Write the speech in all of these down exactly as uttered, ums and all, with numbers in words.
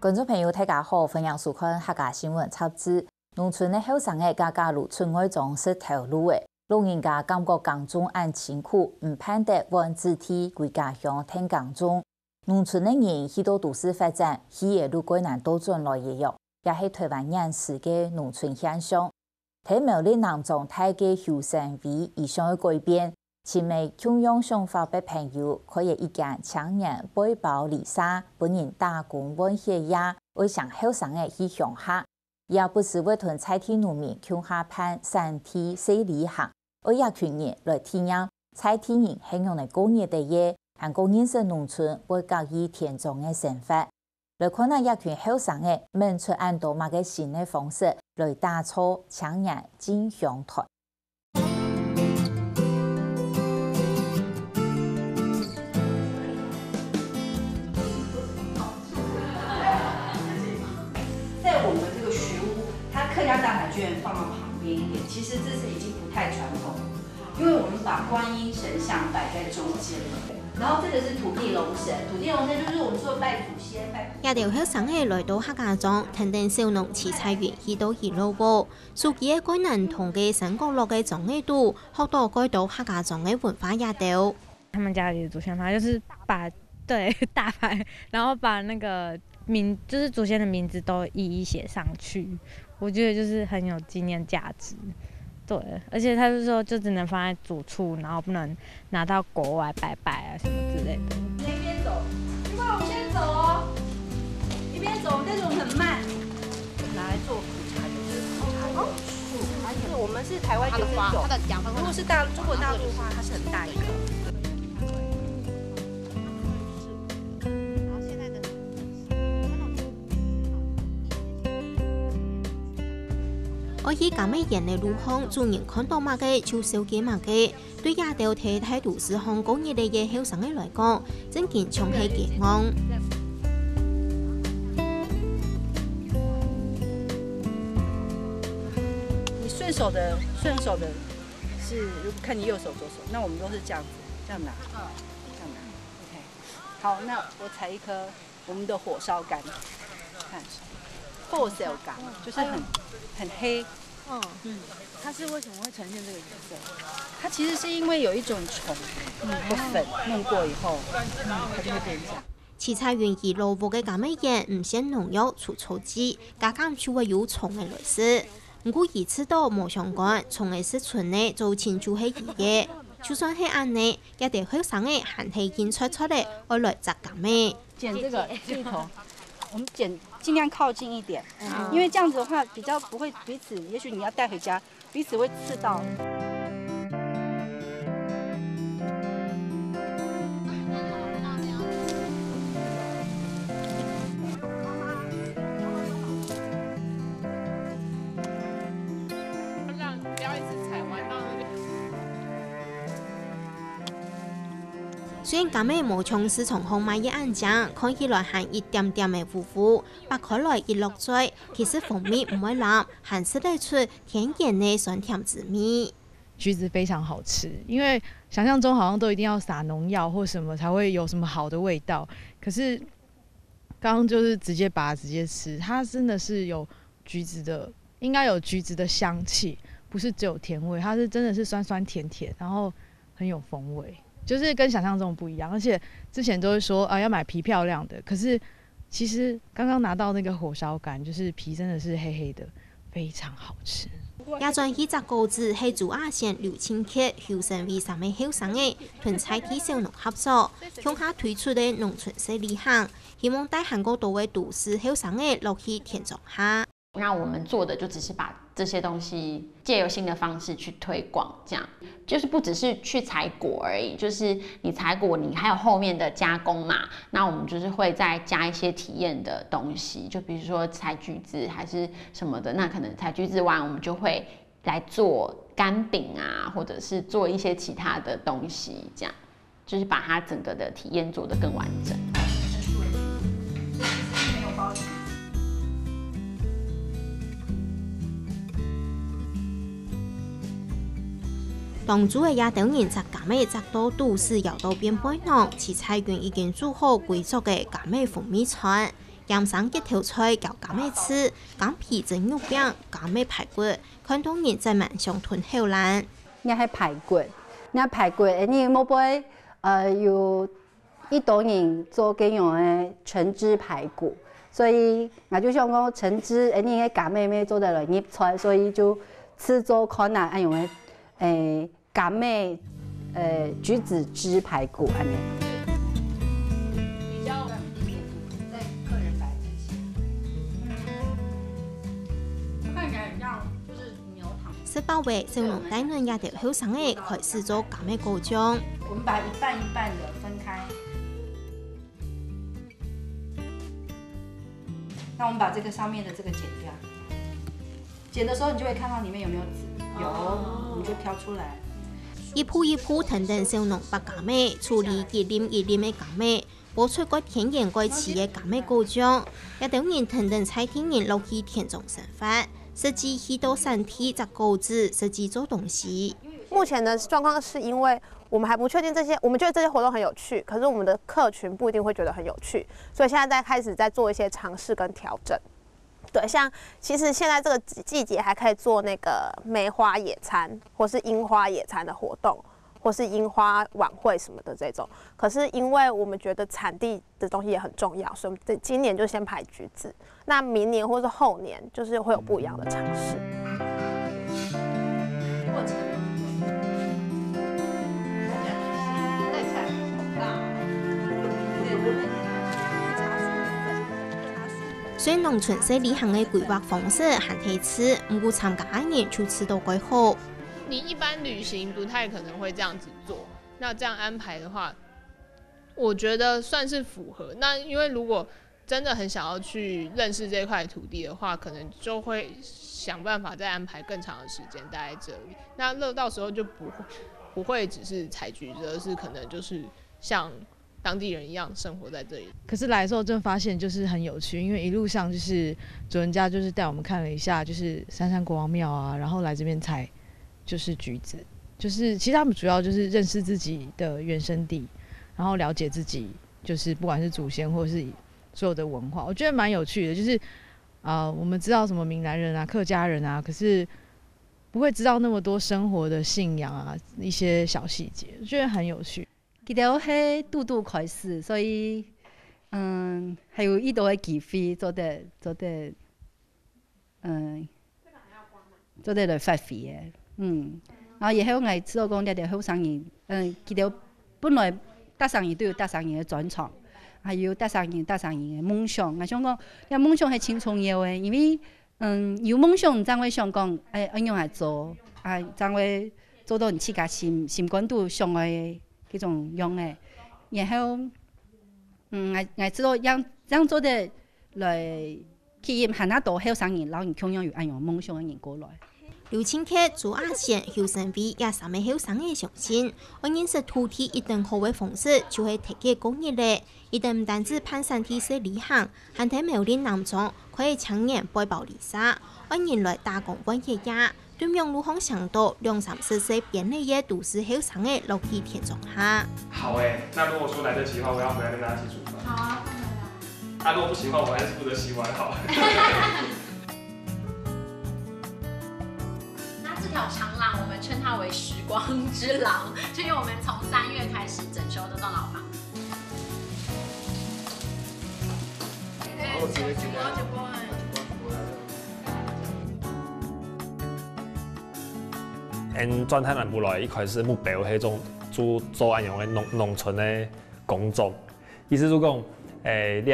觀眾朋友，大家好，歡迎收看客家新聞雜誌。農村个後生仔家家都出外種食頭路仔，老人家感覺耕種恁辛苦，毋盼得換子弟歸家鄉𢯭耕種。農村个人去到都市發展，去个路較難倒轉來个樣，也係臺灣現時个農村現象。 在苗栗南庄大个邱成偉，佢想愛改變，尋了共樣想法个朋友，開了一間青年背包旅社，分人打工換歇夜，愛請後生仔去鄉下。也不時會同在地農民共下辦產地細旅行，愛這群人來體驗在地人係仰仔過日仔个，還過認識農村會佮意田莊个生活。 來看啊，這群後生仔愐出恁多麼个新个方式來打造青年進鄉團。在我們這個學屋，它客家大牌居然放到旁邊一點，其實這是已經不太傳統了，因為我們把觀音神像擺在中間了。然後這個是土地龍神，土地龍神就是我們說的拜祖先、拜 這兜後生仔來到客家庄，跈等小農徐彩雲去到喜樂屋，手機个蓋難通个三角落个庄仔肚，學到蓋多客家庄个文化這兜。他們家裡的祖先牌就是把，對，大牌，然後把那個名，就是祖先的名字都一一寫上去，我覺得就是很有紀念價值。對，而且他是說就只能放在祖處，然後不能拿到國外拜拜啊什麼之類的。那邊走，一會兒我們先走哦，一邊走，但是我們很慢。拿來做苦茶油，就是苦茶油樹。我們是台灣原生種，它的花，它的養分會如果是大，中國大陸的話，它是很大一個。然後現在的 愛去柑仔園个路項，主人看到麼个就紹介麼个。對這兜在大都市項過日仔个後生仔來講，正經像係冤枉。你順手的，順手的是，如果看你右手左手，那我們都是這樣子，這樣拿，這樣拿。OK，好，那我採一顆 我們的火燒柑，看，火燒柑，就是很，很黑。嗯，它是為什麼會呈現這個顏色？它其實是因為有一種蟲，嗯，的粉弄過以後，嗯，它就會變這樣。徐彩雲佢老屋个柑仔園毋施農藥、除草劑，加減就會有蟲仔來食。毋過佢試著無相干，蟲仔食賰个，早前就係佢个。就算係恁呢，這兜後生仔還係緊掣掣仔愛來摘柑仔。 剪這個這一頭，我們剪盡量靠近一點，因為這樣子的話比較不會彼此，也許你要帶回家，彼此會刺到。讓不要一直踩，玩到那個。 雖然柑仔無像市場項賣个恁靚，看起來還一點點仔烏烏，擘開來一落嘴，其實風味毋會濫，還食得出天然个酸甜滋味。橘子非常好吃，因為想象中好像都一定要撒農藥或什麼才會有什麼好的味道，可是剛剛就是直接拔直接吃，它真的是有橘子的，應該有橘子的香氣，不是只有甜味，它是真的是酸酸甜甜，然後很有風味，就是跟想象中不一樣。而且之前都會說啊要買皮漂亮的，可是其實剛剛拿到那個火燒柑，就是皮真的是黑黑的，非常好吃。這轉去摘果子係朱亞賢、劉清傑、邱生偉三个後生仔，同在地小農合作，共下推出个農村式旅行，希望帶還過多个都市後生仔落去田莊下。那我們做的就只是把這些東西藉由新的方式去推廣，這樣就是不只是去採果而已，就是你採果，你還有後面的加工嘛。那我們就是會再加一些體驗的東西，就比如說採橘子還是什麼的，那可能採橘子完，我們就會來做乾餅啊，或者是做一些其他的東西，這樣。 就是把它整個的體驗做得更完整。當晝个這兜人摘柑仔摘到肚屎枵到變背囊，徐彩雲已經煮好歸桌个柑仔風味餐。鹹生結頭菜攪柑仔翅、柑皮蒸肉餅、柑仔排骨，看到人正蠻想吞口瀾。這係排骨，這排骨，恁樣無會，呃，有一多人做這樣个橙汁排骨，所以𠊎就想講橙汁，恁樣个柑仔乜做得來入菜，所以就試做看啊，恁樣个，誒， 柑仔，呃，橘子汁排骨恁樣。比較在客人來之前，看起來很像就是牛腸。食飽未，小農帶等這兜後生仔開始做柑仔果醬。我們把一半一半的分開。那我們把這個上面的這個剪掉。 剪的時候，你就會看到裡面有沒有籽，有，我們就挑出來。一步一步跈等小農剝柑仔，處理一粒一粒个柑仔，剝出該天然該刺个柑仔果醬。這兜人跈等在地人落去田中生活，實際去到產地摘果子，實際做東西。目前的狀況是因為我們還不確定這些，我們覺得這些活動很有趣，可是我們的客群不一定會覺得很有趣，所以現在在開始在做一些嘗試跟調整。 對，像其實現在這個季季節還可以做那個梅花野餐，或是櫻花野餐的活動，或是櫻花晚會什麼的這種。可是因為我們覺得產地的東西也很重要，所以我們這今年就先排橘子。那明年或是後年，就是會有不一樣的嘗試。雖農村式旅行个規劃方式還係細，毋過參加个人就試著蓋好。你一般旅行不太可能會這樣子做，那這樣安排的話，我覺得算是符合。那因為如果真的很想要去認識這塊土地的話，可能就會想辦法再安排更長的時間待在這裡。那樂到時候就不會不會只是採橘子，而是可能就是像當地人一樣生活在這裡。可是來的時候真的發現就是很有趣，因為一路上就是主人家就是帶我們看了一下，就是三山國王廟啊，然後來這邊採就是橘子，就是其實他們主要就是認識自己的原生地，然後了解自己就是不管是祖先或是所有的文化，我覺得蠻有趣的，就是呃我們知道什麼閩南人啊、客家人啊，可是不會知道那麼多生活的信仰啊一些小細節，我覺得很有趣。 佢兜係拄拄開始，所以嗯，還有已多个機會做得做得嗯，做得來發揮个。嗯，然後以後𠊎知道講這兜後生人，嗯，佢兜本來逐儕人都有逐儕人个專長，還有逐儕人逐儕人个夢想。𠊎想講，這夢想係盡重要个，因為 嗯，有夢想正會想講，哎，愛仰般做，啊，正會做到你自家心心肝肚想愛个該種樣个。然後，嗯，𠊎𠊎知道樣樣做得來吸引還較多後生人，摎你共樣有恁樣夢想个人過來。劉清傑、朱亞賢、邱生輝這三个後生仔相信，愛認識土地一等好个方式就係忒過日仔。佢等毋單止辦產地式旅行，還在苗栗南庄 開青年背包旅社，愛人來打工換歇夜，對網路項尋著兩三十歲邊仔个都市後生仔落去田莊下。好欸，那如果說來得及的話，我要回來跟大家一起煮飯。好啊，歡迎啊。啊，如果不行的話，我還是負責洗碗好了。那這條長廊，我們稱它為時光之廊，就因為我們從三月開始整修這棟老房子。 𫣆轉大南部來，一開始目標係做做做恁樣个農農村个工作，意思就講，誒，這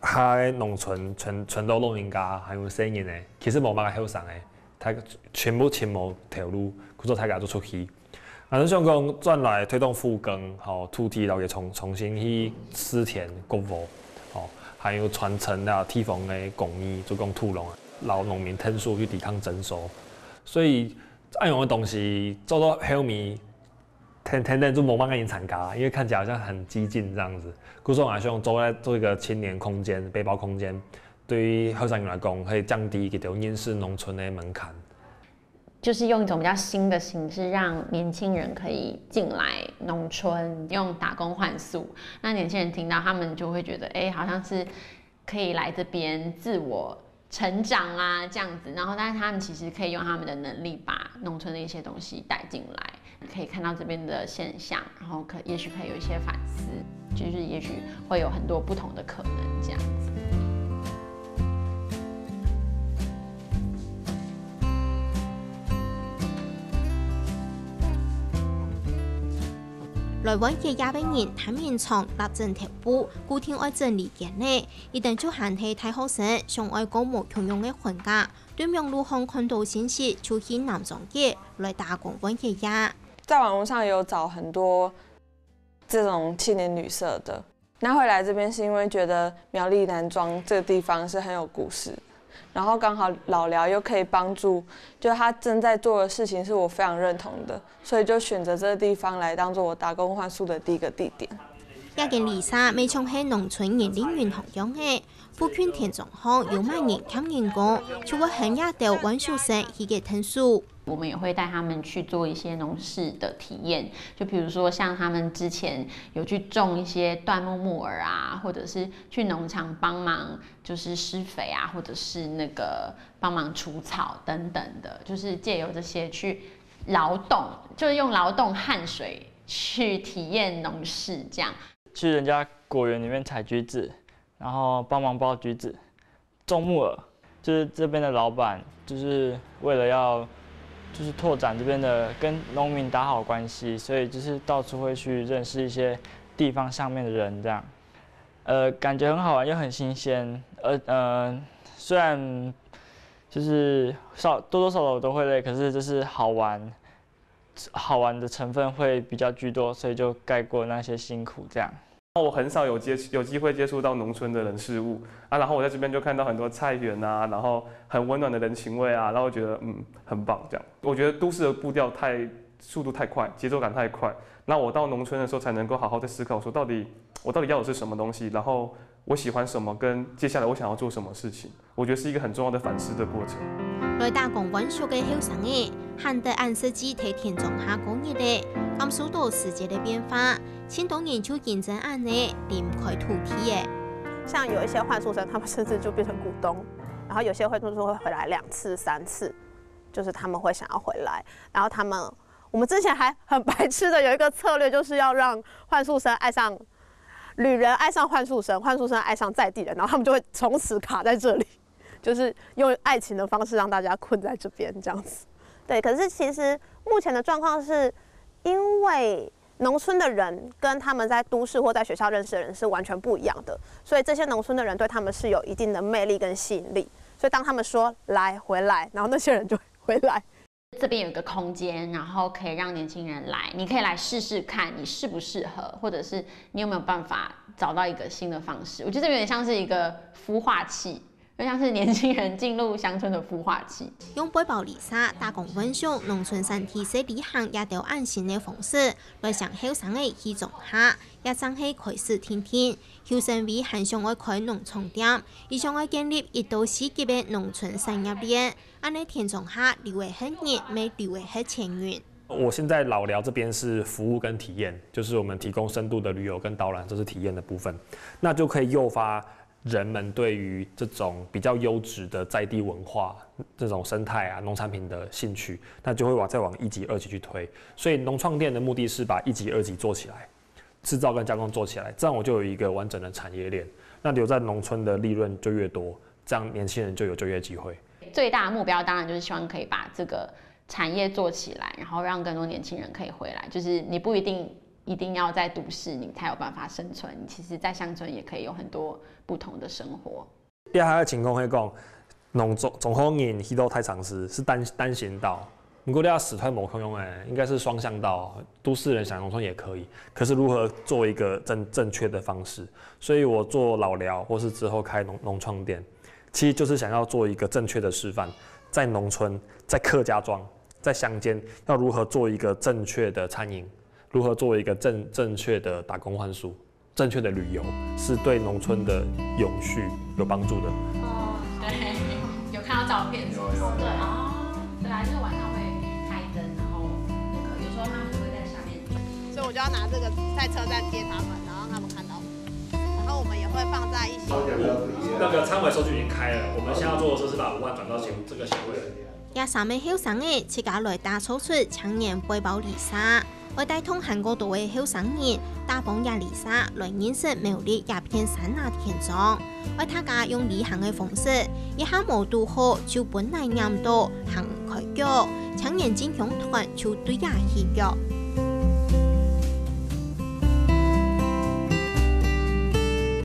下个農村全全都老人家，還有細人仔，其實無麼个後生仔。 大全部全無頭路，故所大家都出去。𠊎就想講轉來推動復耕，吼，土地摎佢重重新去試田、割禾，吼，還有傳承啊地方个工藝，就講土農啊，摎農民𢯭手去抵抗徵收。所以恁樣个東西做到後面，天天天就無麼个人參加，因為看起來好像很激進這樣子。故所𠊎想做做一個青年空間、背包空間， 對後生人來講，可以降低佢兜認識農村个門檻。就是用一種比較新的形式，讓年輕人可以進來農村，用打工換宿。那年輕人聽到，他們就會覺得，哎，好像是可以来这边自我成长啊，这样子。然后，但是他们其实可以用他们的能力把农村的一些东西带进来，可以看到这边的现象，然后可也许可以有一些反思，就是也许会有很多不同的可能这样子。來灣結業个人，坦明場立正頭部，固定愛整理間呢。一等就還係大學生，想愛過無共樣个寒假，對網路項看到信息，就去南庄結來打工換結業。在网络上也有找很多这种青年旅社的，那会来这边是因为觉得苗栗南庄这个地方是很有故事，然后刚好老寮又可以帮助，就他正在做的事情是我非常认同的，所以就选择这个地方来当做我打工换宿的第一个地点。這間旅社乜像係農村人力銀行樣个，附近田庄項有麼人欠人工，就會喊這兜換宿生去該𢯭手。我们也会带他们去做一些农事的体验，就比如说像他们之前有去种一些椴木木耳啊，或者是去农场帮忙，就是施肥啊，或者是那个帮忙除草等等的，就是借由这些去劳动，就是用劳动汗水去体验农事这样。去人家果园里面采橘子，然后帮忙剥橘子，种木耳，就是这边的老板，就是为了要就是拓展这边的跟农民打好关系，所以就是到处会去认识一些地方上面的人这样。呃，感觉很好玩又很新鲜，呃呃，虽然就是少多多少少我都会累，可是就是好玩，好玩的成分会比较居多，所以就盖过那些辛苦这样。我很少有接有机会接触到农村的人事物啊，然后我在这边就看到很多菜园啊，然后很温暖的人情味啊，然后我觉得嗯很棒这样。我觉得都市的步调太速度太快，节奏感太快。那我到农村的时候才能够好好在思考说，到底我到底要的是什么东西，然后我喜欢什么，跟接下来我想要做什么事情。我觉得是一个很重要的反思的过程。來打工換宿个後生仔，還得恁實際在田庄下過日仔，感受到時節个變化，盡多人就因正恁仔離毋開土地了。像有一些換宿生，他们甚至就变成股东，然后有些换宿生会回来两次、三次，就是他们会想要回来，然后他们。我们之前还很白痴的有一个策略，就是要让换宿生爱上旅人，爱上换宿生，换宿生爱上在地人，然后他们就会从此卡在这里，就是用爱情的方式让大家困在这边这样子。对，可是其实目前的状况是，因为农村的人跟他们在都市或在学校认识的人是完全不一样的，所以这些农村的人对他们是有一定的魅力跟吸引力，所以当他们说来回来，然后那些人就会回来。这边有一个空间，然后可以让年轻人来，你可以来试试看你适不适合，或者是你有没有办法找到一个新的方式。我觉得这有点像是一个孵化器，就像是年轻人进入乡村的孵化器。用背包旅社、打工換宿、農村山地式旅行這兜恁新个方式，來請後生仔去種下，也正係開始定定。邱生偉還想愛開農場店，佢想愛建立一到四級个農村產業鏈， 恁仔田庄下留个係人，乜留个係錢銀。我现在老寮这边是服务跟体验，就是我们提供深度的旅游跟导览，这是体验的部分，那就可以诱发人们对于这种比较优质的在地文化、这种生态啊、农产品的兴趣，那就会往再往一级、二级去推。所以农创店的目的是把一级、二级做起来，制造跟加工做起来，这样我就有一个完整的产业链。那留在农村的利润就越多，这样年轻人就有就业机会。最大的目标当然就是希望可以把这个产业做起来，然后让更多年轻人可以回来。就是你不一定一定要在都市你才有办法生存，你其实在乡村也可以有很多不同的生活。第二个情况会讲，农庄庄口人去到太常市是单单行道，不过要死太某空用哎，应该是双向道。都市人想农村也可以，可是如何做一个正正确的方式？所以我做老寮，或是之后开农农创店，其实就是想要做一个正确的示范，在农村，在客家庄，在乡间，要如何做一个正确的餐饮，如何做一个正正确的打工换宿，正确的旅游，是对农村的永续有帮助的。哦，对，有看到照片，是不是？对哦，对啊，就是晚上会开灯，然后那个有时候他们会在下面。所以我就要拿这个在车站接他们，然后让他们看到我。然后我们也会放在一些。那个仓委收据已经开了，我们现在要做的事是把五万转到协这个协会。這三个後生仔自家來打造出青年背包旅社，愛帶動還過多个後生人打幫這旅社來認識苗栗這片山林田莊。愛大家用旅行个方式，一下無堵好就分𠊎拈著行開腳，青年進香團就對這起腳。